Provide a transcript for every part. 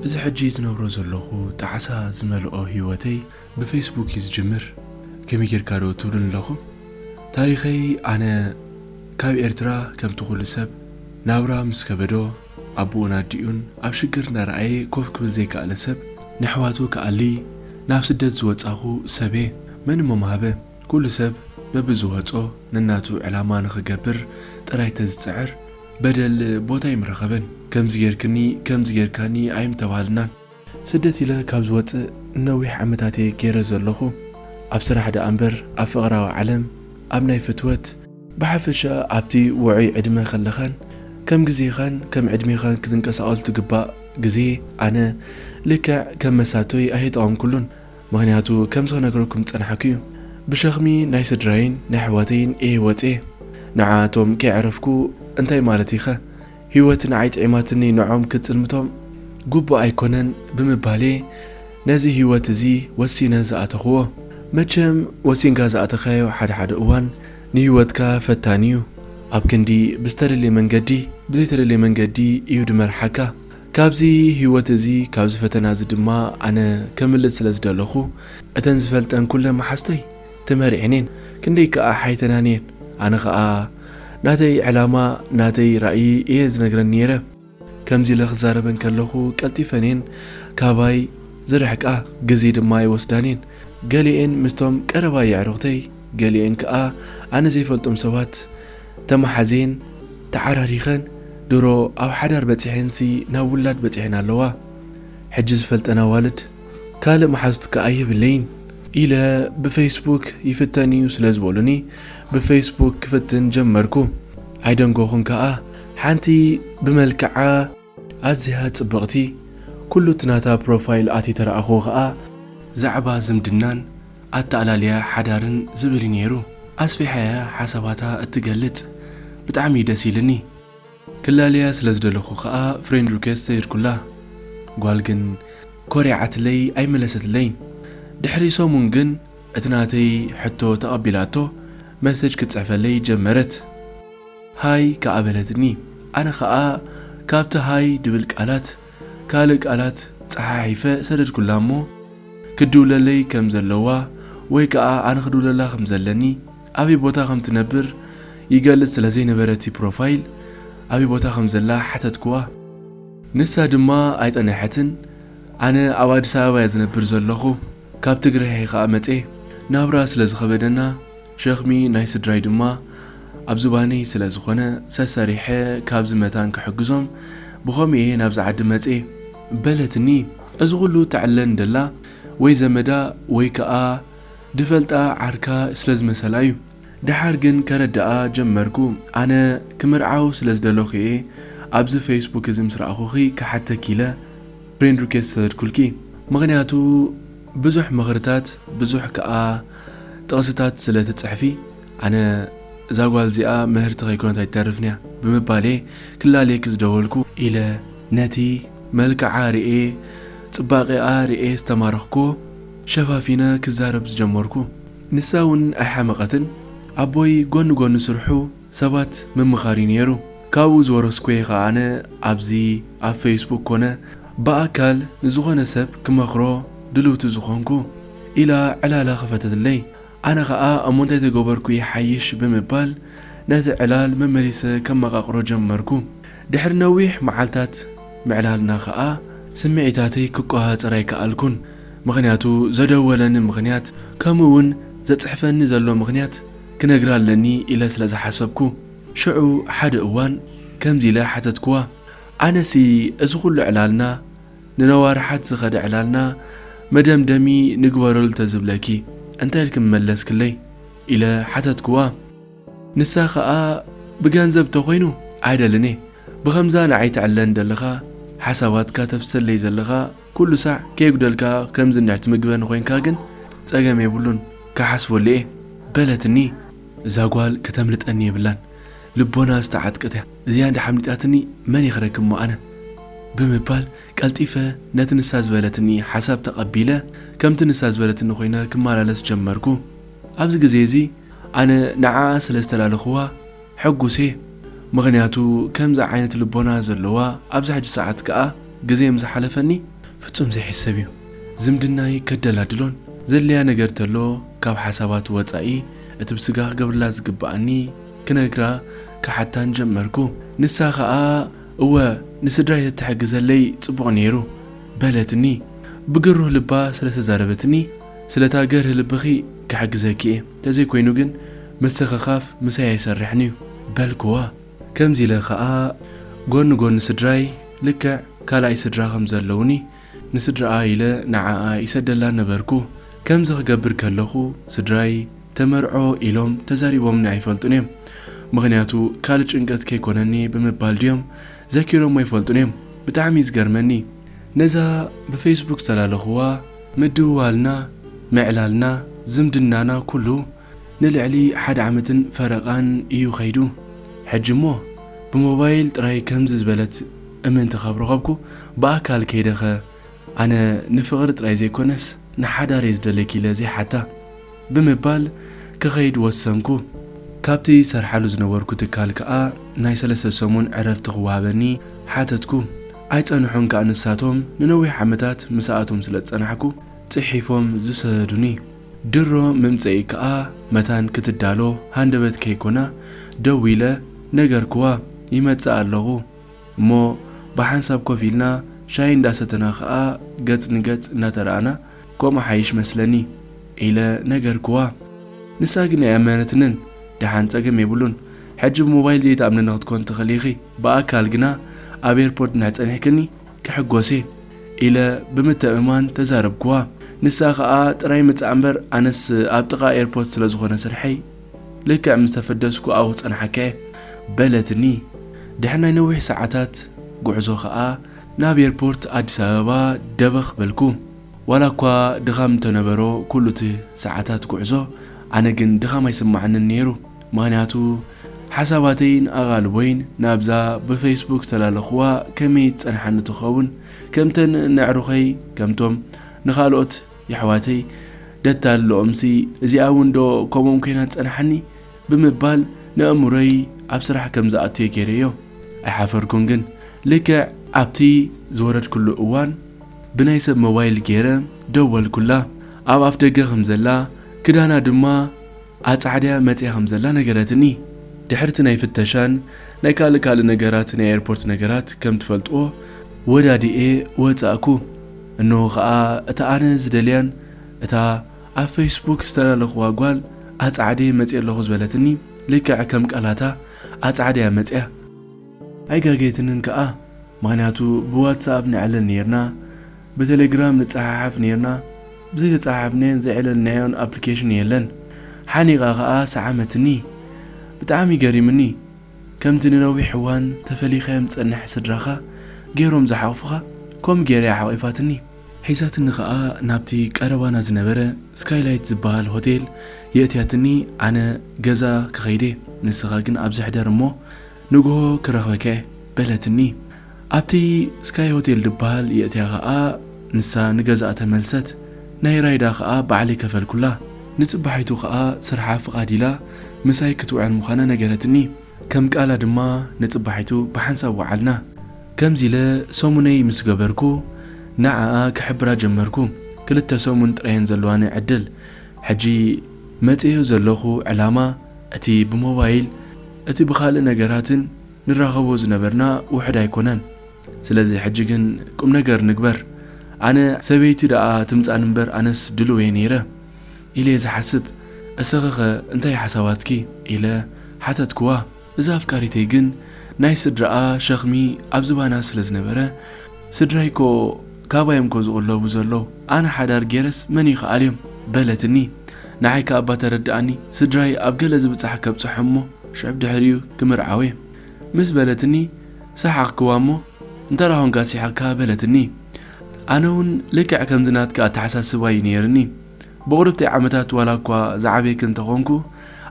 እዚ ሕጂ ዝነብሮ ዘለኹ ጣዕሳ ዝመልኦ ህይወተይ ብፌስቡክ እዩ ዝጅምር። ከመይ ጌርካ ዶ ትብሉኒ ኣለኹም? ታሪኸይ ኣነ ካብ ኤርትራ ከምቲ ኩሉ ሰብ ናብራ ምስ ከበዶ ኣቦኡን ኣዲኡን ኣብ ሽግር እናረኣየ ኮፍ ክብል ዘይከኣለ ሰብ ንሕዋቱ ክኣሊ ናብ ስደት ዝወጻኹ ሰብየ። መን እሞ ምሃበ? ኩሉ ሰብ በብዝወጾ ነናቱ ዕላማ ንኽገብር ጥራይ ተዝጽዕር በደል ቦታ ኣይምረኸበን። ከምዚ ጌርክኒ ከምዚ ጌርካኒ ኣይምተባህልናን። ስደት ኢለ ካብ ዝወጽእ ነዊሕ ዓመታት እየ ገይረ ዘለኹ። ኣብ ስራሕ ደኣ እምበር ኣብ ፍቕራዊ ዓለም ኣብ ናይ ፍትወት ብሓፈሻ ኣብቲ ውዑይ ዕድመ ከለኻን ከም ግዜኻን ከም ዕድሜኻን ክትንቀሳቐሱ ትግባእ ግዜ ኣነ ልክዕ ከም መሳቶይ ኣይተቐምኩሉን። ምኽንያቱ ከምዚ ክነግረኩም ዝጸናሕኩ እዩ። ብሸኽሚ ናይ ስድራይን ናይ ኣሕዋተይን እየ ወጽየ። ንዓኣቶም ከየዕረፍኩ እንታይ ማለት ኢኸ? ህይወት ንዓይ ጥዒማትኒ ንዖም ክጽልምቶም ግቡእ ኣይኮነን ብምባሌ ነዚ ህይወት እዚ ወሲነ ዝኣተኽዎ። መቸም ወሲንካ ዝኣተኻዮ ሓደ ሓደ እዋን ንህይወትካ ፈታኒ እዩ። ኣብ ክንዲ ብዝተደልየ መንገዲ ብዘይተደልየ መንገዲ እዩ ድመርሓካ። ካብዚ ህይወት እዚ ካብዚ ፈተና እዚ ድማ ኣነ ከምልጥ ስለ ዝደለኹ እተን ዝፈልጠን ኩለ መሓዝቶይ ተመሪዐን እየን። ክንደይ ከኣ ሓይተናን እየን። ኣነ ኸኣ ናተይ ዕላማ ናተይ ራእይ እየ ዝነግረን ነይረ። ከምዚ ኢለ ክዛረበን ከለኹ ቀልጢፈን እየን ካባይ ዝርሕቃ፣ ግዜ ድማ ይወስዳን እየን። ገሊኤን ምስቶም ቀረባ የዕሩኽተይ፣ ገሊኤን ከኣ ኣነ ዘይፈልጦም ሰባት ተመሓዜን ተዓራሪኸን ድሮ ኣብ ሓዳር በጺሐንሲ ናብ ውላድ በጺሐን ኣለዋ። ሕጂ ዝፈልጠን ኣዋልድ ካልእ መሓዙት ከኣ የብለይን ኢለ ብፌስቡክ ይፍተን እዩ ስለ ዝበሉኒ ብፌስቡክ ክፍትን ጀመርኩ። ኣይደንጎኹን ከኣ ሓንቲ ብመልክዓ ኣዝያ ጽብቕቲ ኩሉ እቲ ናታ ፕሮፋይል ኣትየ ተረኣኹ ከኣ ዛዕባ ዝምድናን ኣተኣላልያ ሓዳርን ዝብል እዩ ነይሩ። ኣስፊሓ እያ ሓሳባታ እትገልጽ። ብጣዕሚ እዩ ደስ ኢልኒ። ክላለያ ስለ ዝደለኹ ከኣ ፍሬንድ ሪኩዌስት ሰዲድኩላ። ጓል ግን ኮሪዓትለይ ኣይመለሰትለይን። ድሕሪ ሰሙን ግን እቲ ናተይ ሕቶ ተቐቢላቶ መሰጅ ክትጽሕፈለይ ጀመረት። ሃይ ከኣ በለትኒ። ኣነ ኸኣ ካብቲ ሃይ ድብል ቃላት ካልእ ቃላት ጸሓሒፈ ሰደድኩላ እሞ ክድውለለይ ከም ዘለዋ ወይ ከኣ ኣነ ክድውለላ ከም ዘለኒ ኣበይ ቦታ ከም ትነብር ይገልጽ ስለ ዘይነበረ እቲ ፕሮፋይል ኣበይ ቦታ ከም ዘላ ሓተትክዋ። ንሳ ድማ ኣይጸነሐትን። ኣነ ኣብ ኣዲስ ኣበባ እየ ዝነብር ዘለኹ። ካብ ትግራይ ከኣ መጼ። ናብራ ስለ ዝኸበደና ሸኽሚ ናይ ስድራይ ድማ ኣብ ዝባነይ ስለ ዝኾነ ሰሰሪሐ ካብዚ መታን ክሕግዞም ብኸምኡ እየ ናብዚ ዓዲ መጼ በለትኒ። እዚ ኩሉ ተዕለ እንደላ ወይ ዘመዳ ወይ ከኣ ድፈልጣ ዓርካ ስለ ዝመሰላ እዩ። ደሓር ግን ከረድኣ ጀመርኩ። ኣነ ክምርዓው ስለ ዝደለኹ እየ ኣብዚ ፌስቡክ እዚ ምስ ረኣኹኺ ክሓተኪ ኢለ ፍሬንድ ሪኩዌስት ዝሰደድኩልኪ። ምኽንያቱ ብዙሕ ምኽርታት ብዙሕ ከኣ ጥቕስታት ስለ ትጽሕፊ ኣነ እዛ ጓል እዚኣ ምህርቲ ከይኮነት ኣይትተርፍን እያ ብምባል እየ ክላለየኪ ዝደወልኩ ኢለ ነቲ መልክዓ ርእየ ጽባቐኣ ርእየ ዝተማረኽኩዎ ሸፋፊነ ክዛረብ ዝጀመርኩ። ንሳ እውን ኣይሓመቐትን። ኣቦይ ጎኒ ጎኒ ስርሑ ሰባት ምምኻር እዩ ነይሩ። ካብኡ ዝወረስኩ እየ ከኣ ኣነ ኣብዚ ኣብ ፌስቡክ ኮነ ብኣካል ንዝኾነ ሰብ ክመኽሮ ድልውቲ ዝኾንኩ ኢላ ዕላላ ከፈተትለይ። ኣነ ኸኣ እሞ እንታይ ተገበርኩ ይሓይሽ ብምባል ነቲ ዕላል መመሊሰ ከመቓቕሮ ጀመርኩ። ድሕሪ ነዊሕ መዓልታት ምዕላልና ኸኣ ስምዒታተይ ክቆጻጸር ኣይከኣልኩን። ምኽንያቱ ዘደወለኒ ምኽንያት ከምኡ እውን ዘጽሕፈኒ ዘሎ ምኽንያት ክነግራ ኣለኒ ኢለ ስለ ዝሓሰብኩ ሽዑ ሓደ እዋን ከምዚ ኢለ ሓተትክዋ። ኣነሲ እዚ ኩሉ ዕላልና ንነዋርሓት ዝኸደ ዕላልና መደምደሚ ንግበረሉ ተዝብለኪ እንታይ ኢልኪ ምመለስክለይ? ኢለ ሓተትክዋ። ንሳ ኸኣ ብገንዘብ ተኾይኑ ኣይደልን እየ። ብኸምዛ ንዓይ ተዕለን ዘለኻ ሓሳባትካ ተፍሰለይ ዘለኻ ኩሉ ሳዕ ከየጉደልካ ከምዚ እንድሕር ትምግበኒ ኮይንካ ግን ጸገም የብሉን ክሓስበሉ እየ በለትኒ። እዛ ጓል ከተምልጠኒ የብላን። ልቦና ዝተዓጥቀት እያ። እዚኣ እንዳ ሓምሊጣትኒ መን እየ ክረክብ እሞ ኣነ? ብምባል ቀልጢፈ ነቲ ንሳ ዝበለትኒ ሓሳብ ተቐቢለ ከምቲ ንሳ ዝበለትኒ ኮይነ ክመላለስ ጀመርኩ። ኣብዚ ግዜ እዚ ኣነ ንዓኣ ስለ ዝተላለኽዋ ሕጉስ እየ። ምኽንያቱ ከምዚ ዓይነት ልቦና ዘለዋ ኣብዚ ሕጂ ሰዓት ከኣ ግዜ ምስ ሓለፈኒ ፍጹም ዘይሕሰብ እዩ። ዝምድናይ ከደላድሎን ዘድልያ ነገር ተሎ ካብ ሓሳባት ወጻኢ እቲ ብስጋ ክገብርላ ዝግብኣኒ ክነግራ ክሓታን ጀመርኩ። ንሳ ኸኣ እወ ንስድራይ ተትሕግዘለይ ጽቡቕ ነይሩ በለትኒ። ብግሩህ ልባ ስለ ተዛረበትኒ ስለታ ገርህ ልብኺ ክሕግዘኪ እየ፣ ተዘይኮይኑ ግን ምስኽኻፍ ምሳይ ኣይሰርሕን እዩ በልክዋ። ከምዚ ኢለ ኸኣ ጎኒ ጎኒ ስድራይ ልክዕ ካልኣይ ስድራ ከም ዘለውኒ ንስድራኣ ኢለ ንዓኣ ይሰደላ ነበርኩ። ከምዚ ክገብር ከለኹ ስድራይ ተመርዖ ኢሎም ተዛሪቦምኒ ኣይፈልጡን እዮም። ምኽንያቱ ካልእ ጭንቀት ከይኮነኒ ብምባል ድዮም ዘኪሮም ኣይፈልጡን እዮም። ብጣዕሚ እዩ ዝገርመኒ። ነዛ ብፌስቡክ ዝተላለኽዋ ምድውዋልና፣ ምዕላልና፣ ዝምድናና ኩሉ ንልዕሊ ሓደ ዓመትን ፈረቓን እዩ ኸይዱ። ሕጂ እሞ ብሞባይል ጥራይ ከምዚ ዝበለት እምንቲ ካብ ረኸብኩ ብኣካል ከይደኸ ኣነ ንፍቕሪ ጥራይ ዘይኮነስ ንሓዳር እየ ዝደለኪ ኢለ ዘይሓታ ብምባል ክኸይድ ወሰንኩ። ካብቲ ሰርሓሉ ዝነበርኩ ትካል ከኣ ናይ ሰለስተ ሰሙን ዕረፍቲ ክወሃበኒ ሓተትኩ። ኣይጸንሑን ከኣ ንሳቶም ንነዊሕ ዓመታት ምስኣቶም ስለ ዝጸናሕኩ ጽሒፎም ዝሰደዱኒ። ድሮ ምምጸኢ ከኣ መታን ክትዳሎ ሃንደበት ከይኮና ደዊለ ነገርክዋ ይመጽእ ኣለኹ። እሞ ብሓንሳብ ኮፍ ኢልና ሻሂ እንዳሰተና ከኣ ገጽ ንገጽ እናተረኣና ከምኡ ሓይሽ መስለኒ ኢለ ነገርክዋ። ንሳ ግን ኣይኣመነትንን። ደሓን ጸገም የብሉን። ሕጂ ብሞባይል ዘይትኣምንኒ ክትኮን ትኽእል ኢኺ። ብኣካል ግና ኣብ ኤርፖርት እንድሕር ጸኒሕክኒ ክሕጎስ እየ ኢለ ብምትእምማን ተዛረብክዋ። ንሳ ከኣ ጥራይ ምጻእ እምበር ኣነስ ኣብ ጥቓ ኤርፖርት ስለ ዝኾነ ስርሐይ ልክዕ ምስ ተፈደስኩ ኣብኡ ክጸንሓካ እየ በለትኒ። ድሕሪ ናይ ነዊሕ ሰዓታት ጉዕዞ ከኣ ናብ ኤርፖርት ኣዲስ ኣበባ ደበኽ በልኩ። ዋላ እኳ ድኻም እንተነበሮ ኩሉ እቲ ሰዓታት ጉዕዞ ኣነ ግን ድኻም ኣይስምዓንን ነይሩ። ምኽንያቱ ሓሳባተይን ኣቓልቦይን ናብዛ ብፌስቡክ ዝተላለኽዋ ከመይ ትጸንሓኒ ትኸውን፣ ከምተን ነዕሩኸይ ከምቶም ንኻልኦት የሕዋተይ ደታልለኦምሲ እዚኣ እውን ዶ ከምኦም ኮይና ትጸንሓኒ ብምባል ንኣእምሮይ ኣብ ስራሕ ከም ዝኣትዮ ገይረዮ። ኣይሓፈርኩን ግን ልክዕ ኣብቲ ዝወረድኩሉ እዋን ብናይ ሰብ ሞባይል ገይረ ደወልኩላ። ኣብ ኣፍ ደገ ከም ዘላ ክዳና ድማ ኣጻዕድያ መጽያ ከም ዘላ ነገረትኒ። ድሕርቲ ናይ ፍተሻን ናይ ካልእ ካልእ ነገራት ናይ ኤርፖርት ነገራት ከም ትፈልጥዎ ወዳዲኤ ወጻእኩ። እንሆ ኸኣ እታ ኣነ ዝደልያን እታ ኣብ ፌስቡክ ዝተላለኽዋ ጓል ኣጻዕድየ መጽየ ኣለኹ ዝበለትኒ ልክዕ ከም ቃላታ ኣጻዕድያ መጽያ። ኣይጋገየትንን ከኣ። ምኽንያቱ ብዋትስኣፕ ንዕለል ነይርና፣ ብቴሌግራም ንጸሓሓፍ ነይርና። ብዘይተጸሓሓፍናዮን ዘዕለልናዮን ኣፕሊኬሽን የለን። ሓኒቓ ከኣ ሰዓመትኒ። ብጣዕሚ ገሪምኒ። ከምቲ ንነዊሕ እዋን ተፈሊኻዮም ዝጸንሕ ስድራኻ ገይሮም ዝሓቑፉኻ፣ ከምኡ ገይራ እያ ሓቒፋትኒ። ሒዛትኒ ከኣ ናብቲ ቀረባና ዝነበረ ስካይላይት ዝበሃል ሆቴል የእትያትኒ። ኣነ ገዛ ክኸይድ እየ፣ ንስኻ ግን ኣብዚ ሕደር እሞ ንግሆ ክረኽበካ እየ በለትኒ። ኣብቲ ስካይ ሆቴል ዝበሃል የእትያ ከኣ ንሳ ንገዛኣ ተመልሰት። ናይ ራይዳ ከኣ ባዕለይ ከፈልኩላ። ንጽባሒቱ ከኣ ስርሓ ፍቓድ ኢላ ምሳይ ክትውዕል ምዃና ነገረትኒ። ከም ቃላ ድማ ንጽባሒቱ ብሓንሳብ ወዓልና። ከምዚ ኢለ ሰሙነይ ምስ ገበርኩ ንዓኣ ክሕብራ ጀመርኩ። ክልተ ሰሙን ጥራየን ዘለዋኒ ዕድል። ሕጂ መጽዮ ዘለኹ ዕላማ እቲ ብሞባይል እቲ ብኻልእ ነገራትን ንራኸቦ ዝነበርና ውሑድ ኣይኮነን። ስለዚ ሕጂ ግን ቁም ነገር ንግበር። ኣነ ሰበይቲ ደኣ ትምጻን እምበር ኣነስ ድሉው እየ ነይረ ኢለ እየ ዝሓስብ። እስኺኸ እንታይ ሓሳባትኪ? ኢለ ሓተትክዋ። እዛ ኣፍቃሪተይ ግን ናይ ስድራኣ ሸኽሚ ኣብ ዝባና ስለ ዝነበረ፣ ስድራይ እኮ ካባይ እዮም እኮ ዝቕለቡ ዘለዉ፣ ኣነ ሓዳር ገይረስ መን ይኸኣል እዮም በለትኒ። ንዓይ ከኣ እባ ተረድኣኒ፣ ስድራይ ኣብ ገለ ዝብጻሕ ከብጽሖ እሞ ሽዑ ድሕሪኡ ክምርዓው እየ ምስ በለትኒ ሰሓቕክዋ እሞ እንተ ደኣ ኾንካ ስሒቕካ በለትኒ። ኣነ እውን ልክዕ ከምዚ ናትካ ኣተሓሳስባ እዩ ነይርኒ። ብቑርብተይ ዓመታት ዋላ እኳ ዝዓበየኪ እንተኾንኩ፣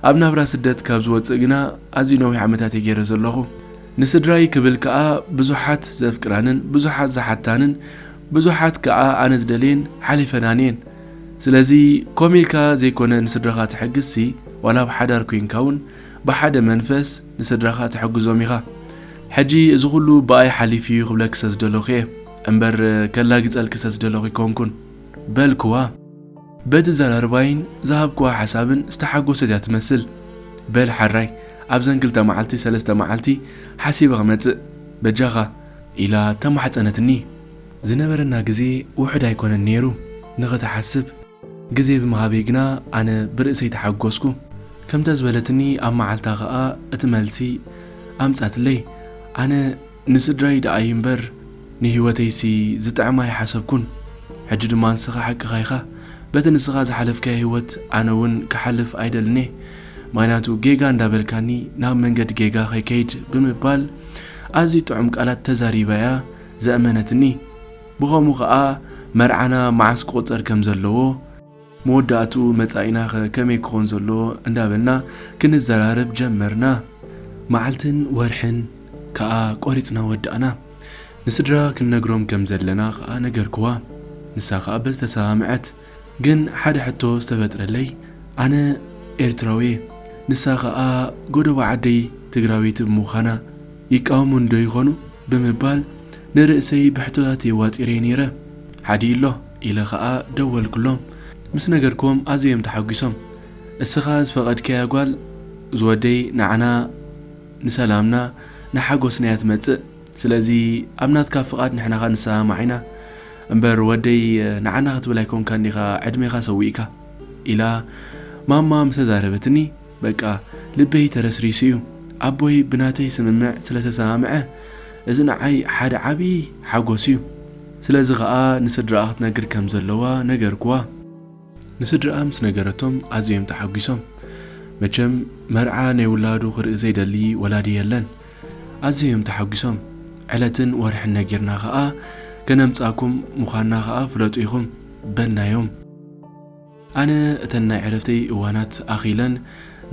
ኣብ ናብራ ስደት ካብ ዝወጽእ ግና ኣዝዩ ነዊሕ ዓመታት እየ ገይረ ዘለኹ። ንስድራይ ክብል ከኣ ብዙሓት ዘፍቅራንን ብዙሓት ዝሓታንን ብዙሓት ከኣ ኣነ ዝደልየን ሓሊፈናኒ እየን። ስለዚ ኮም ኢልካ ዘይኮነ ንስድራኻ ትሕግዝሲ፣ ዋላ ኣብ ሓዳር ኮይንካ እውን ብሓደ መንፈስ ንስድራኻ ትሕግዞም ኢኻ። ሕጂ እዚ ኩሉ ብኣይ ሓሊፉ እዩ ክብለኪ ስለ ዝደለኹ እየ። እምበር ከላግጸልኪ ሰስ ደለኹ ኣይኮንኩን በልክዋ። በቲ ዘራርባይን ዝሃብክዋ ሓሳብን ዝተሓጎሰት እያ ትመስል። በል ሓራይ፣ ኣብዘን ክልተ መዓልቲ ሰለስተ መዓልቲ ሓሲበ ክመጽእ በጃኻ ኢላ ተማሕጸነትኒ። ዝነበረና ግዜ ውሑድ ኣይኮነን ነይሩ ንኽትሓስብ። ግዜ ብምሃበይ ግና ኣነ ብርእሰይ ተሓጎስኩ። ከምታ ዝበለትኒ ኣብ መዓልታ ኸኣ እቲ መልሲ ኣምጻትለይ። ኣነ ንስድራይ ደኣ እዩ እምበር ንህይወተይሲ ዝጥዕማ ኣይሓሰብኩን። ሕጂ ድማ ንስኻ ሓቅኻ ኢኻ። በቲ ንስኻ ዝሓለፍካዮ ህይወት ኣነ እውን ክሓልፍ ኣይደልን እየ። ምኽንያቱ ጌጋ እንዳበልካኒ ናብ መንገዲ ጌጋ ከይከይድ ብምባል ኣዝዩ ጥዑም ቃላት ተዛሪባ እያ ዘእመነትኒ። ብኸምኡ ኸኣ መርዓና መዓስ ክቑጸር ከም ዘለዎ፣ መወዳእትኡ መጻኢናኸ ከመይ ክኾን ዘለዎ እንዳበልና ክንዘራረብ ጀመርና። መዓልትን ወርሕን ከኣ ቆሪጽና ወዳእና። ንስድራ ክንነግሮም ከም ዘለና ከኣ ነገርክዋ። ንሳ ከኣ በዚ ተሰማምዐት። ግን ሓደ ሕቶ ዝተፈጥረለይ፣ ኣነ ኤርትራዊ እየ፣ ንሳ ከኣ ጎደቦ ዓደይ ትግራወይቲ ብምዃና ይቃወሙኒ ዶ ይኾኑ ብምባል ንርእሰይ ብሕቶታት የዋጢረ ነይረ። ሓዲ ኣሎ ኢለ ከኣ ደወልኩሎም። ምስ ነገርክዎም ኣዝዮም ተሓጒሶም። እስኻ ዝፈቐድካያ ጓል ዝወደይ ንዓና ንሰላምና ንሓጎስና እያ ትመጽእ። ስለዚ ኣብ ናትካ ፍቓድ ንሕና ኸኣ ንሰማማዕ ኢና። እምበር ወደይ ንዓና ክትብል ኣይኮንካን ዲኻ ዕድሜኻ ሰዊእካ ኢላ ማማ ምስ ተዛረበትኒ፣ በቃ ልበይ ተረስሪሱ እዩ። ኣቦይ ብናተይ ስምምዕ ስለ ተሰማምዐ እዚ ንዓይ ሓደ ዓብዪ ሓጎስ እዩ። ስለዚ ኸኣ ንስድራኣ ክትነግር ከም ዘለዋ ነገርክዋ። ንስድራኣ ምስ ነገረቶም ኣዝዮም ተሓጒሶም። መቸም መርዓ ናይ ውላዱ ክርኢ ዘይደሊ ወላዲ የለን። ኣዝዮም ተሓጒሶም። ዕለትን ወርሕን ነጊርና ኸኣ ከነምጻኩም ምዃንና ኸኣ ፍለጡ ኢኹም በልናዮም። ኣነ እተን ናይ ዕረፍተይ እዋናት ኣኺለን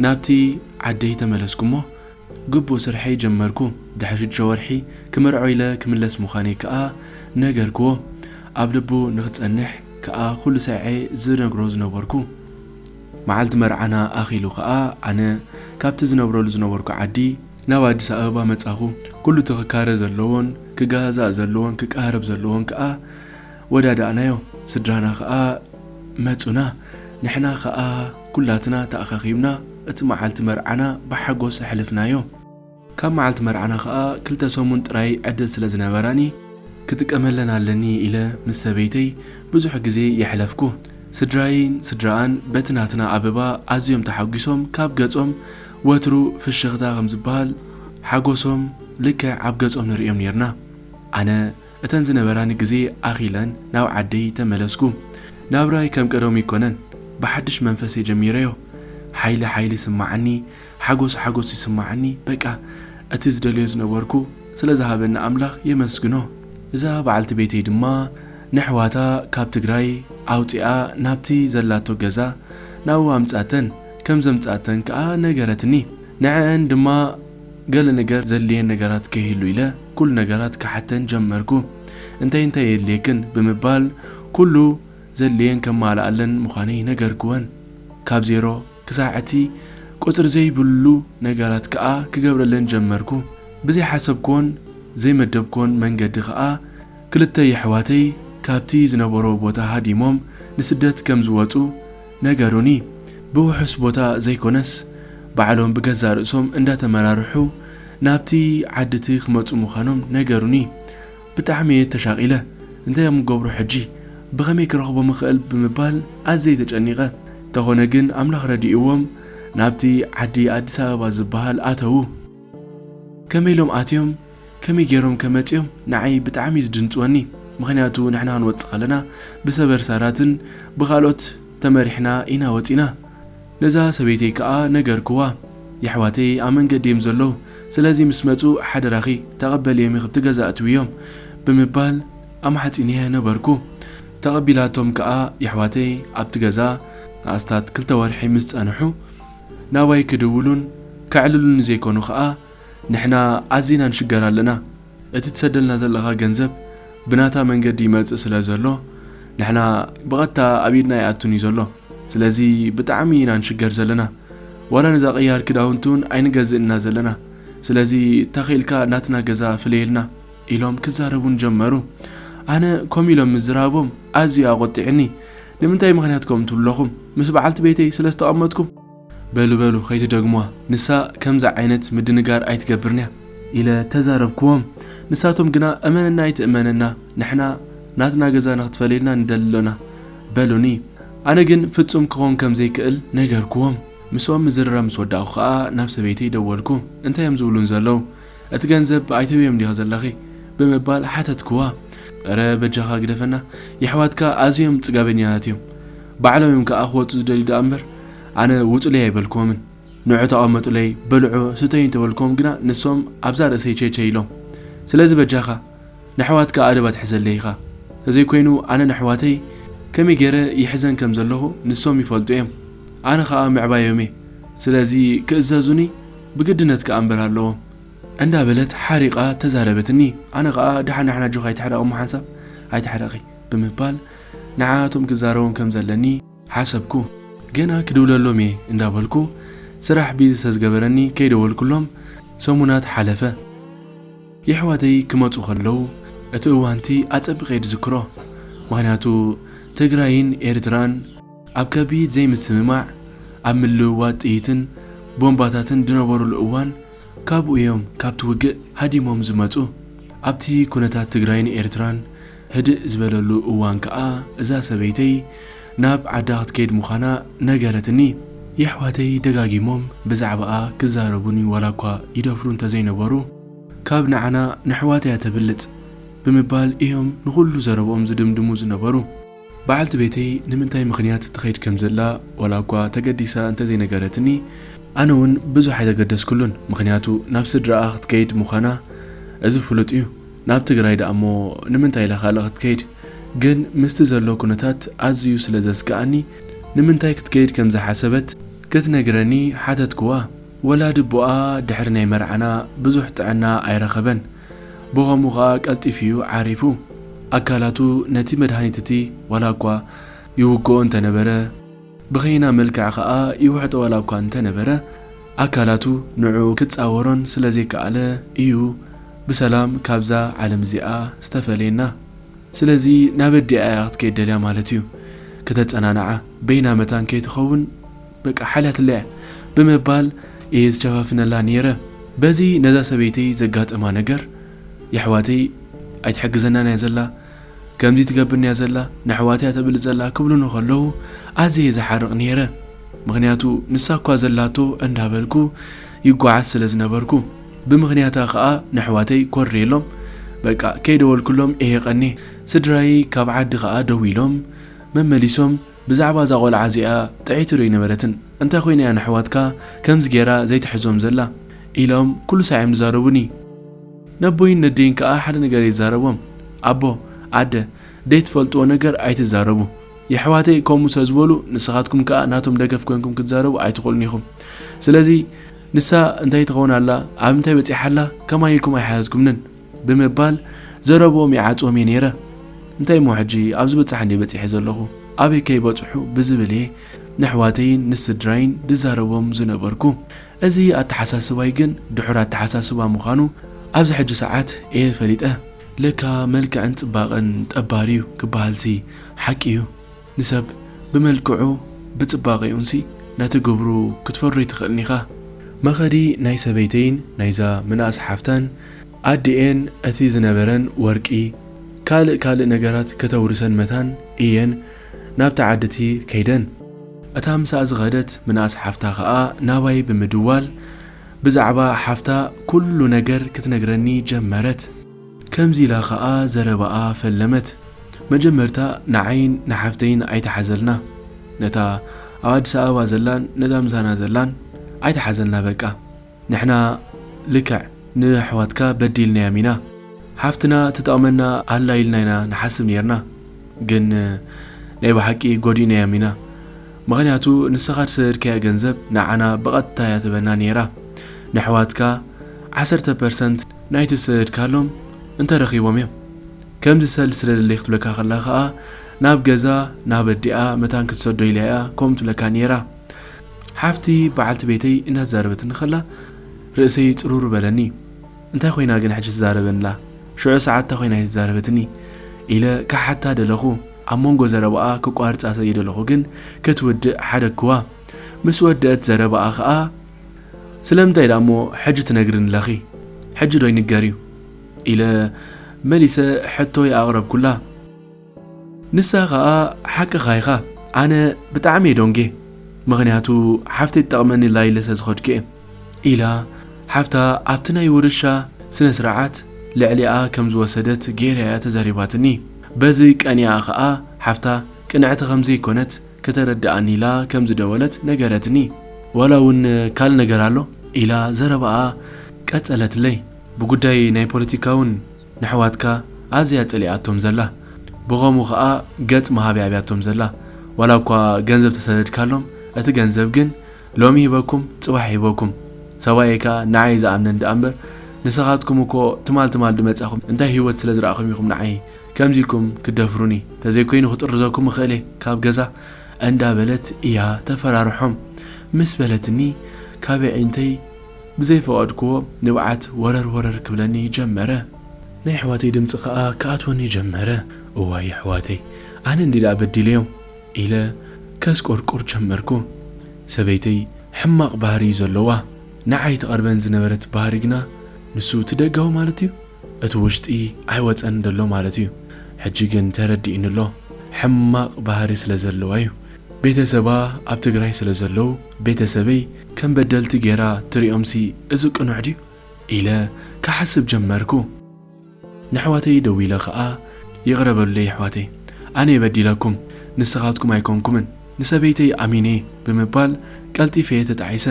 ናብቲ ዓደይ ተመለስኩ እሞ ግቡእ ስርሐይ ጀመርኩ። ድሕሪ ሽዱሽተ ወርሒ ክምርዖ ኢለ ክምለስ ምዃነይ ከኣ ነገርክዎ። ኣብ ልቡ ንኽጸንሕ ከኣ ኩሉ ሳዕዔ ዝነግሮ ዝነበርኩ። መዓልቲ መርዓና ኣኺሉ ከኣ ኣነ ካብቲ ዝነብረሉ ዝነበርኩ ዓዲ ናብ ኣዲስ ኣበባ መጻኹ። ኩሉ እቲ ክካረ ዘለዎን ክገዛእ ዘለዎን ክቀራረብ ዘለዎን ከኣ ወዳዳእናዮ። ስድራና ከኣ መጹና። ንሕና ከኣ ኩላትና ተኣኻኺብና እቲ መዓልቲ መርዓና ብሓጎስ ኣሕለፍናዮ። ካብ መዓልቲ መርዓና ከኣ ክልተ ሰሙን ጥራይ ዕድል ስለ ዝነበራኒ፣ ክጥቀመለን ኣለኒ ኢለ ምስ ሰበይተይ ብዙሕ ግዜ የሕለፍኩ። ስድራይን ስድራኣን በቲ ናትና ኣበባ ኣዝዮም ተሓጒሶም፣ ካብ ገጾም ወትሩ ፍሽኽታ ከም ዝበሃል ሓጎሶም ልክዕ ኣብ ገጾም ንርእዮም ኔርና። ኣነ እተን ዝነበራኒ ግዜ ኣኺለን ናብ ዓደይ ተመለስኩ። ናብራይ ከም ቀደሙ ኣይኮነን፣ ብሓድሽ መንፈስ እየ ጀሚረዮ። ሓይሊ ሓይሊ ይስምዓኒ፣ ሓጎስ ሓጎስ ይስምዓኒ። በቃ እቲ ዝደልዮ ዝነበርኩ ስለ ዝሃበኒ ኣምላኽ የመስግኖ። እዛ በዓልቲ ቤተይ ድማ ነሕዋታ ካብ ትግራይ ኣውጺኣ ናብቲ ዘላቶ ገዛ ናብኡ ኣምጻተን። ከም ዘምጻተን ከኣ ነገረትኒ። ንዐአን ድማ ገለ ነገር ዘድልየን ነገራት ከይህሉ ኢለ ኩሉ ነገራት ክሓተን ጀመርኩ። እንታይ እንታይ የድልየክን ብምባል ኩሉ ዘድልየን ከማልኣለን ምዃነይ ነገርክወን። ካብ ዜሮ ክሳዕ እቲ ቁጽሪ ዘይብሉ ነገራት ከኣ ክገብረለን ጀመርኩ። ብዘይሓሰብክዎን ዘይመደብክዎን መንገዲ ከኣ ክልተ የሕዋተይ ካብቲ ዝነበሮ ቦታ ሃዲሞም ንስደት ከም ዝወጹ ነገሩኒ። ብውሑስ ቦታ ዘይኮነስ፣ ባዕሎም ብገዛእ ርእሶም እንዳተመራርሑ ናብቲ ዓዲ እቲ ክመጹ ምዃኖም ነገሩኒ። ብጣዕሚ እየ ተሻቒለ። እንታይ እዮም ክገብሩ ሕጂ? ብኸመይ ክረኽቦም እኽእል? ብምባል ኣዝየ ተጨኒቐ። እንተኾነ ግን ኣምላኽ ረዲእዎም ናብቲ ዓዲ ኣዲስ ኣበባ ዝበሃል ኣተዉ። ከመይ ኢሎም ኣትዮም? ከመይ ገይሮም ከ መጺኦም? ንዓይ ብጣዕሚ እዩ ዝድንጽወኒ። ምኽንያቱ ንሕና ክንወጽእ ከለና ብሰበርሳራትን ብኻልኦት ተመሪሕና ኢና ወጺና። ነዛ ሰበይተይ ከኣ ነገርክዋ። የሕዋተይ ኣብ መንገዲ እዮም ዘለዉ፣ ስለዚ ምስ መጹ ሓደራኺ ተቐበልዮም ኢኺ ኣብቲ ገዛ ኣእትውዮም ብምባል ኣማሕጺነያ ነበርኩ። ተቐቢላቶም ከኣ የሕዋተይ ኣብቲ ገዛ ንኣስታት ክልተ ወርሒ ምስ ጸንሑ ናባይ ክድውሉን ከዕልሉኒ ዘይኮኑ ከኣ ንሕና ኣዚና ንሽገር ኣለና። እቲ ትሰደልና ዘለኻ ገንዘብ ብናታ መንገዲ ይመጽእ ስለ ዘሎ ንሕና ብቐጥታ ኣብ ኢድና ይኣቱን እዩ ዘሎ። ስለዚ ብጣዕሚ ኢና ንሽገር ዘለና። ዋላ ነዛ ቅያር ክዳውንቲ እውን ኣይንገዝእን ኢና ዘለና። ስለዚ ተኺእልካ ናትና ገዛ ፍለየልና ኢሎም ክዛረቡን ጀመሩ። ኣነ ከምኡ ኢሎም ምዝራቦም ኣዝዩ ኣቖጢዕኒ። ንምንታይ ምኽንያት ከምኡ ትብሉ ኣለኹም? ምስ በዓልቲ ቤተይ ስለ ዝተቐመጥኩም? በሉ በሉ ከይትደግሙዋ። ንሳ ከምዚ ዓይነት ምድንጋር ኣይትገብርን እያ ኢለ ተዛረብክዎም። ንሳቶም ግና እመነና ኣይትእመነና ንሕና ናትና ገዛ ንኽትፈልየልና ንደሊ ኣሎና በሉኒ። ኣነ ግን ፍጹም ክኾን ከም ዘይክእል ነገርክዎም። ምስኦም ምዝርራብ ምስ ወዳእኩ ኸኣ ናብ ሰበይተይ ደወልኩ። እንታይ እዮም ዝብሉን ዘለዉ? እቲ ገንዘብ ኣይትህብዮም ዲኺ ዘለኺ? ብምባል ሓተትክዋ። እረ በጃኻ ግደፈና፣ የሕዋትካ ኣዝዮም ጽጋበኛታት እዮም። ባዕሎም እዮም ከኣ ክወጹ ዝደልዩ ደኣ እምበር ኣነ ውጹለይ ኣይበልክዎምን። ንዑ ተቐመጡለይ፣ ብልዑ፣ ስተዩ እንተበልክዎም ግና ንሶም ኣብዛ ርእሰይ ቸይቸይ ኢሎም። ስለዚ በጃኻ ንኣሕዋትካ ኣደብ ኣትሕዘለይ ኢኻ። ተዘይኮይኑ ኣነ ንኣሕዋተይ ከመይ ገይረ ይሕዘን ከም ዘለኹ ንሶም ይፈልጡ እዮም። ኣነ ኸኣ ምዕባዮም እየ። ስለዚ ክእዘዙኒ ብግድነት ክኣ እምበር ኣለዎም። እንዳበለት ሓሪቓ ተዛረበትኒ። ኣነ ኸኣ ደሓን ደሓን ኣጆኻ ኣይትሕረቕ እሞ ሓንሳብ ኣይትሕረቒ ብምባል ንዓኣቶም ክዛረቦም ከም ዘለኒ ሓሰብኩ። ገና ክድውለሎም እየ እንዳበልኩ ስራሕ ቢዚ ስለ ዝገበረኒ ከይደወልኩሎም ሰሙናት ሓለፈ። የሕዋተይ ክመጹ ከለዉ እቲ እዋንቲ ኣጸቢቐ እየ ዝዝክሮ። ምኽንያቱ ትግራይን ኤርትራን ኣብ ከቢድ ዘይምስምማዕ ኣብ ምልውዋጥ ጥይትን ቦምባታትን ዝነበሩሉ እዋን ካብኡ እዮም ካብቲ ውግእ ሃዲሞም ዝመጹ። ኣብቲ ኩነታት ትግራይን ኤርትራን ህድእ ዝበለሉ እዋን ከኣ እዛ ሰበይተይ ናብ ዓዳ ክትከይድ ምዃና ነገረትኒ። የሕዋተይ ደጋጊሞም ብዛዕባኣ ክዛረቡኒ ዋላ እኳ ይደፍሩ እንተዘይነበሩ፣ ካብ ንዓና ንኣሕዋተይ እያ ተብልጽ ብምባል እዮም ንኹሉ ዘረብኦም ዝድምድሙ ዝነበሩ። በዓልቲ ቤተይ ንምንታይ ምኽንያት ትኸይድ ከም ዘላ ዋላ እኳ ተገዲሳ እንተዘይነገረትኒ፣ ኣነ እውን ብዙሕ ኣይተገደስኩሉን። ምኽንያቱ ናብ ስድራኣ ክትከይድ ምዃና እዚ ፍሉጥ እዩ። ናብ ትግራይ ደኣ እሞ ንምንታይ ኢላ ካልእ ክትከይድ? ግን ምስቲ ዘሎ ኩነታት ኣዝዩ ስለ ዘስግኣኒ፣ ንምንታይ ክትከይድ ከም ዝሓሰበት ክትነግረኒ ሓተትክዋ። ወላዲ ኣቦኣ ድሕሪ ናይ መርዓና ብዙሕ ጥዕና ኣይረኸበን። ብኸምኡ ኸኣ ቀልጢፉ እዩ ዓሪፉ። ኣካላቱ ነቲ መድሃኒት እቲ ዋላ እኳ ይውግኦ እንተነበረ፣ ብኸይና መልክዕ ኸኣ ይውሕጦ ዋላ እኳ እንተነበረ፣ ኣካላቱ ንዕኡ ክጻወሮን ስለ ዘይከኣለ እዩ ብሰላም ካብዛ ዓለም እዚኣ ዝተፈለየና። ስለዚ ናብ ኣዲኣ እያ ክትከይድ ደልያ ማለት እዩ። ከተጸናንዓ፣ በይና መታን ከይትኸውን በቃ ሓልያትላ እያ ብምባል እየ ዝሸፋፍነላ ነይረ። በዚ ነዛ ሰበይተይ ዘጋጠማ ነገር፣ የሕዋተይ ኣይትሕግዘናን እያ ዘላ፣ ከምዚ ትገብርኒ እያ ዘላ፣ ንኣሕዋተይ እያ ተብልጽ ዘላ ክብሉኒ ከለዉ ኣዝየ ዝሓርቕ ነይረ። ምኽንያቱ ንሳ እኳ ዘላቶ እንዳበልኩ ይጓዓዝ ስለ ዝነበርኩ፣ ብምኽንያታ ኸኣ ንኣሕዋተይ ኮርየሎም፣ በቃ ከይደወልኩሎም እየ ቀንየ። ስድራይ ካብ ዓዲ ኸኣ ደዊሎም መመሊሶም፣ ብዛዕባ እዛ ቖልዓ እዚኣ ጥዕይቲ ዶ ኣይነበረትን? እንታይ ኮይና እያ ንኣሕዋትካ ከምዚ ጌራ ዘይትሕዞም ዘላ? ኢሎም ኩሉ ሳዕ እዮም ዝዛረቡኒ። ነቦይን ነደይን ከኣ ሓደ ነገር ይዛረቦም። ኣቦ፣ ኣደ፣ ዘይትፈልጥዎ ነገር ኣይትዛረቡ። የሕዋተይ ከምኡ ስለ ዝበሉ፣ ንስኻትኩም ከኣ ናቶም ደገፍ ኮንኩም ክትዛረቡ ኣይትኽእሉን ኢኹም። ስለዚ ንሳ እንታይ ትኸውን ኣላ፣ ኣብ ምንታይ በጺሓ ኣላ፣ ከማይ ኢልኩም ኣይሓተትኩምንን ብምባል ዘረብኦም ይዓጽዎም እየ ነይረ። እንታይ እሞ ሕጂ ኣብ ዝበጽሕ እንድየ በጺሐ ዘለኹ፣ ኣበይ ከይበጽሑ ብዝብል እየ ንኣሕዋተይን ንስድራይን ዝዛረቦም ዝነበርኩ። እዚ ኣተሓሳስባይ ግን ድሑር ኣተሓሳስባ ምዃኑ ኣብዚ ሕጂ ሰዓት እየ ፈሊጠ። ለካ መልክዕን ጽባቐን ጠባሪ እዩ ክበሃልሲ ሓቂ እዩ። ንሰብ ብመልክዑ ብጽባቐኡንሲ ነቲ ግብሩ ክትፈርዶ ኣይትኽእልን ኢኻ። መኸዲ ናይ ሰበይተይን ናይዛ ምንኣስ ሓፍታን ኣዲኤን እቲ ዝነበረን ወርቂ ካልእ ካልእ ነገራት ከተውርሰን መታን እየን ናብታ ዓዲ እቲ ከይደን። እታ ምሳኣ ዝኸደት ምንኣስ ሓፍታ ኸኣ ናባይ ብምድዋል ብዛዕባ ሓፍታ ኩሉ ነገር ክትነግረኒ ጀመረት። ከምዚ ኢላ ኸኣ ዘረባኣ ፈለመት። መጀመርታ ንዓይን ንሓፍተይን ኣይተሓዘልና። ነታ ኣብ ኣዲስ ኣበባ ዘላን ነታ ምሳና ዘላን ኣይተሓዘልና በቃ። ንሕና ልክዕ ንኣሕዋትካ በዲልናዮም ኢና። ሓፍትና ትጠቕመና ኣላ ኢልና ኢና ንሓስብ ኔርና። ግን ናይ ብሓቂ ጎዲእናዮም ኢና። ምኽንያቱ ንስኻ ዝሰደድካያ ገንዘብ ንዓና ብቐጥታ እያ ትበና ኔራ። ንኣሕዋትካ ዓሰርተ ፐርሰንት ናይቲ ዝሰደድካሎም እንተረኺቦም እዮም። ከምዚ ሰል ስደደለይ ክትብለካ ከላ ኸኣ ናብ ገዛ ናብ ኣዲኣ መታን ክትሰዶ ኢላ እያ ከምኡ ትብለካ ኔራ። ሓፍቲ በዓልቲ ቤተይ እናተዛረበትኒ ከላ ርእሰይ ጽሩር በለኒ። እንታይ ኮይና ግን ሕጂ ትዛረበንላ? ሽዑ ሰዓት እንታይ ኮይና እያ ትዛረበትኒ? ኢለ ክሓታ ደለኹ። ኣብ መንጎ ዘረባኣ ክቋርጻ ዘይደለኹ ግን ክትውድእ ሓደግክዋ። ምስ ወደአት ዘረባኣ ኸኣ፣ "ስለምንታይ ደኣ እሞ ሕጂ ትነግርኒ ኣለኺ? ሕጂ ዶ ይንገር እዩ?" ኢለ መሊሰ ሕቶይ ኣቕረብኩላ። ንሳ ኸኣ፣ "ሓቅኻ ኢኻ፣ ኣነ ብጣዕሚ እየ ደንጌ፣ ምኽንያቱ ሓፍተይ ትጠቕመኒ ኢላ ኢለ ስለ ዝኸድኩ እየ" ኢላ፣ ሓፍታ ኣብቲ ናይ ውርሻ ስነ ስርዓት ልዕሊኣ ከም ዝወሰደት ገይራ እያ ተዛሪባትኒ። በዚ ቀኒኣ ኸኣ ሓፍታ ቅንዕቲ ከም ዘይኮነት ከተረድኣኒ ኢላ ከም ዝደወለት ነገረትኒ። "ዋላ እውን ካልእ ነገር ኣሎ?" ኢላ ዘረባኣ ቀጸለትለይ። ብጉዳይ ናይ ፖለቲካ እውን ንሕዋትካ ኣዝያ ጸሊኣቶም ዘላ። ብኸምኡ ኸኣ ገጽ ምሃብ እያ ኣብያቶም ዘላ። ዋላ እኳ ገንዘብ ተሰደድካሎም፣ እቲ ገንዘብ ግን ሎሚ ሂበኩም፣ ጽባሕ ሂበኩም። ሰብኣየይ ከኣ ንዓይ ዝኣምነኒ ደኣ እምበር፣ ንስኻትኩም እኮ ትማል ትማል ድመጻኹም፣ እንታይ ህይወት ስለ ዝረኣኹም ኢኹም ንዓይ ከምዚ ኢልኩም ክደፍሩኒ? ተዘይኮይኑ ክጥርዘኩም እኽእል እየ ካብ ገዛ፣ እንዳበለት እያ ተፈራርሖም። ምስ በለትኒ፣ ካብ ኣዒንተይ ብዘይፈቐድክዎ ንብዓት ወረር ወረር ክብለኒ ጀመረ። ናይ ኣሕዋተይ ድምጺ ኸኣ ክኣትወኒ ጀመረ። "እዋይ ኣሕዋተይ፣ ኣነ እንዲ ደኣ በዲለዮም?" ኢለ ከስቆርቁር ጀመርኩ። ሰበይተይ ሕማቕ ባህሪ እዩ ዘለዋ። ንዓይ ትቐርበን ዝነበረት ባህሪ ግና፣ ንሱ እቲ ደጋዊ ማለት እዩ፣ እቲ ውሽጢ ኣይወጸን ደሎ ማለት እዩ። ሕጂ ግን ተረዲእኒ ኣሎ። ሕማቕ ባህሪ ስለ ዘለዋ እዩ። ቤተሰባ ኣብ ትግራይ ስለ ዘለዉ፣ ቤተሰበይ ከም በደልቲ ገይራ ትሪኦምሲ፣ እዚ ቅኑዕ ድዩ? ኢለ ክሓስብ ጀመርኩ። ንኣሕዋተይ ደዊለ ኸኣ፣ "ይቕረ በሉለይ ኣሕዋተይ፣ ኣነ እየ በዲለኩም፣ ንስኻትኩም ኣይኮንኩምን። ንሰበይተይ ኣሚነ እየ" ብምባል ቀልጢፈ እየ ተጣዒሰ።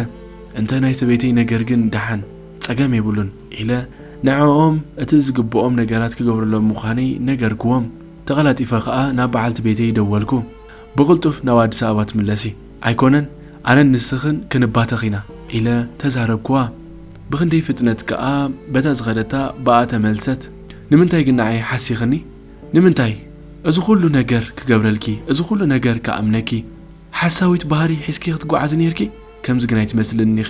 "እንተ ናይ ሰበይተይ ነገር ግን ደሓን፣ ጸገም የብሉን" ኢለ ንዕኦም እቲ ዝግብኦም ነገራት ክገብረሎም ምዃነይ ነገርክዎም። ተቐላጢፈ ኸኣ ናብ በዓልቲ ቤተይ ደወልኩ። "ብቕልጡፍ ናብ ኣዲስ ኣበባ ትምለሲ ኣይኮነን፣ ኣነን ንስኽን ክንባተኽ ኢና" ኢለ ተዛረብክዋ። ብኽንደይ ፍጥነት ከኣ በታ ዝኸደታ ብኣ ተመልሰት። "ንምንታይ ግን ንዓይ ሓሲኽኒ? ንምንታይ? እዚ ኹሉ ነገር ክገብረልኪ፣ እዚ ኹሉ ነገር ክኣምነኪ፣ ሓሳዊት ባህሪ ሒዝኪ ክትጓዓዚ ኔርኪ? ከምዚ ግን ኣይትመስልን'ኺ።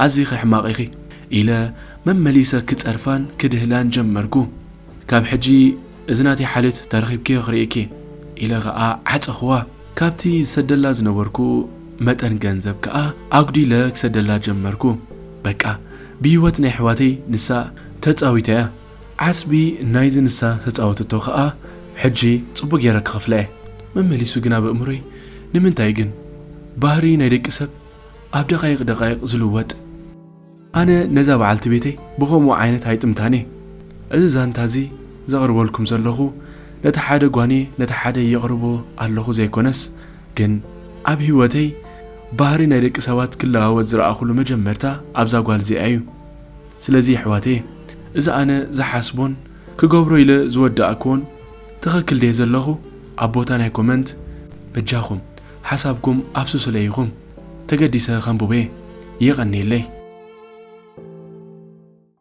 ኣዚኺ ሕማቕ ኢኺ" ኢለ መመሊሰ ክጸርፋን ክድህላን ጀመርኩ። "ካብ ሕጂ እዚ ናተይ ሓልዮት ተረኺብክዮ ክርእየኪ" ኢለ ኸኣ ዓጸኽዋ። ካብቲ ዝሰደላ ዝነበርኩ መጠን ገንዘብ ከኣ ኣጉዲለ ክሰደላ ጀመርኩ። በቃ፣ ብህይወት ናይ ኣሕዋተይ ንሳ ተጻዊታ እያ። ዓስቢ ናይዚ ንሳ ተጻወተቶ ኸኣ ሕጂ ጽቡቕ ገይረ ክኸፍላ እየ። መመሊሱ ግና ብእምሮይ፣ ንምንታይ ግን ባህሪ ናይ ደቂ ሰብ ኣብ ደቓይቕ ደቓይቕ ዝልወጥ? ኣነ ነዛ በዓልቲ ቤተይ ብኸምኡ ዓይነት ኣይጥምታን እየ። እዚ ዛንታ እዚ ዘቕርበልኩም ዘለኹ ነቲ ሓደ ጓኒ ነቲ ሓደ የቕርቦ ኣለኹ ዘይኮነስ፣ ግን ኣብ ህይወተይ ባህሪ ናይ ደቂ ሰባት ክለዋወጥ ዝረኣኹሉ መጀመርታ ኣብዛ ጓል እዚኣ እዩ። ስለዚ ኣሕዋተይ፣ እዚ ኣነ ዝሓስቦን ክገብሮ ኢለ ዝወዳእክዎን ትኽክል ድየ ዘለኹ? ኣብ ቦታ ናይ ኮመንት በጃኹም ሓሳብኩም ኣፍስሱለይ ኢኹም። ተገዲሰ ከንብቦ እየ። የቐንየለይ።